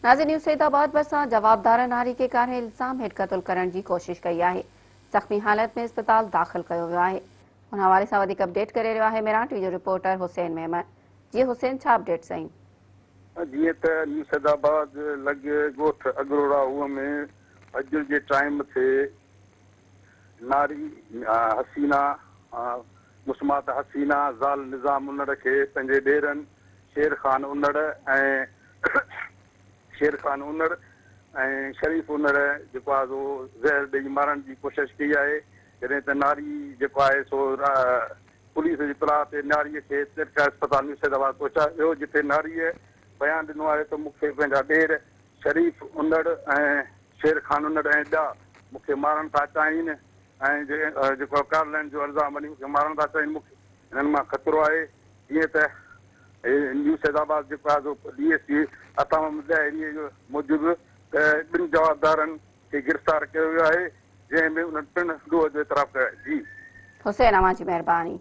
ناظرين نيو سيد آباد ڀرسان جوابدارن هاري کي ڪارنهن الزام هيٺ قتل ڪرڻ جي ڪوشش ڪئي آهي، زخمي حالت ۾ اسپتال داخل ڪيو ويو آهي. ان حوالي سان وڌيڪ اپڊيٽ ڪري رهيو آهي ميران ٽي وي جو رپورٽر حسين ميمڻ. جي حسين ڇا اپڊيٽس آهن؟ جيئن ته نيو سيد آباد لڳ ڳوٺ اڳرو راهو ۾ فجر جي ٽائيم تي ناري حسينا مسمات حسينا زال نظام انڙ کي پنهنجي ڏيرن شير خان انڙ ۽ شير خان انڙ ۽ شريف انڙ جيڪو آهي سو زهر ڏئي مارڻ جي ڪوشش ڪئي آهي جڏهن ته ناري جيڪو آهي سو پوليس جي اطلاع تي ناريء کي ترڪا اسپتال نيو سيد آباد پهچايو ويو جتي ناريء بيان ڏنو آهي ته مون کي پنهنجا ڏير شريف انڙ ۽ شير خان انڙ ۽ ٻيا مون کي مارڻ ٿا چاهين ۽ جيڪو ڪارلائن جو الزام هڻي مون کي مارڻ ٿا چاهين مون کي هنن مان خطرو آهي جيئن ته نيو سيد آباد جيڪو آهي سو D S P Ata Muhammad Lehri جو موجب ته ٻن جوابدارن کي گرفتار ڪيو ويو آهي جنهن ۾ انهن پڻ ڏوهه جو اعتراف ڪيو آهي جي. حسين اوهان جي مهرباني.